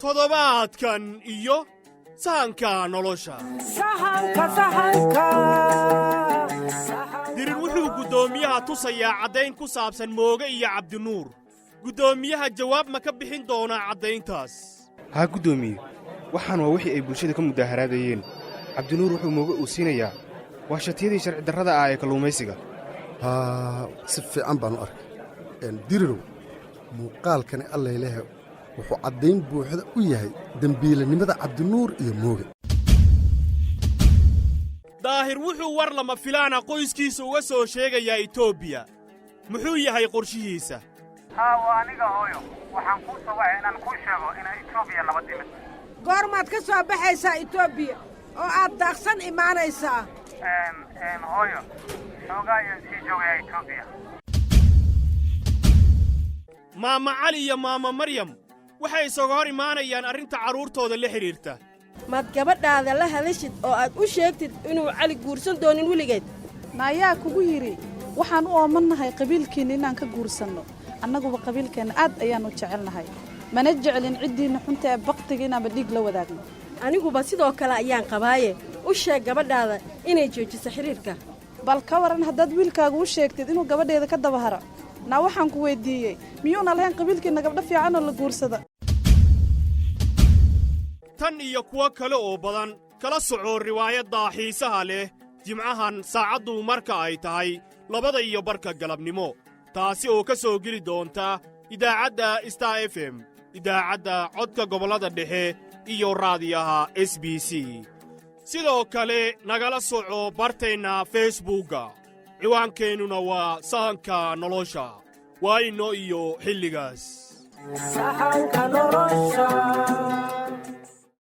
Toddobaadkan iyo Sahanka Nolosha, Dirir wuxuu guddoomiyaha tusayaa caddayn ku saabsan Mooge iyo Cabdinuur. Guddoomiyaha jawaab ma ka bixin doonaa caddayntaas? Haa guddoomiye, waxaan waa wixii ay bulshada ka mudaaharaadayeen. Cabdinuur wuxuu Mooge uu siinayaa waa shatiyadii sharci darrada ah ee kalluumaysiga. Haa, si fiican baan u arkay, Dirirow. Muuqaalkani, allaylehe, wuxuu caddayn buuxda u yahay dembiilanimada Cabdinuur iyo Mooge. Daahir wuxuu war lama filaana qoyskiisa uga soo sheegayaa Etoobiya. Muxuu yahay qorshihiisa? Haa, waa aniga, hooyo. Waxaan kuu soo wacay inaan kuu sheego inay Etoobiya nabad imid. Goormaad ka soo baxaysaa Etoobiya oo aad daaqsan imaanaysaa? Hooyo, xoogaa ayaan sii joogayaa Etoobiya. Maama Cali iyo Maama Maryam waxay isaga hor imaanayaan arrinta carruurtooda la xidhiidhta. Maad gabadhaada la hadashid oo aad u sheegtid inuu Cali guursan doonin weligeed? Naayaa kugu yidhi waxaan u oomannahay qabiilkiinna inaan ka guursanno? Annaguba qabiilkeenna aad ayaannu jecelnahay, mana jeclin ciddiinna xunta ee baktiga inaanba dhiig la wadaagno. Aniguba sidoo kale ayaan qabaaye, u sheeg gabadhaada inay joojiso xidhiirka. Bal ka waran haddaad wiilkaagu u sheegtid inuu gabadheeda ka daba haro? Naa waxaan ku weyddiiyey, miyuuna lahayn qabiilkiinna gabdho fiicanoo la guursada? Tan iyo kuwo kale oo badan kala soco riwaayadda xiisaha leh Jimcahan, saacaddu marka ay tahay 2:30 galabnimo, taasi oo ka soo geli doonta idaacadda Star FM, idaacadda codka gobollada dhexe iyo raadiyaha SBC. Sidoo kale nagala soco barteenna Facebookga, ciwaankeennuna waa Sahanka Nolosha. Waa inoo iyo xilligaas. Sahanka Nolosha.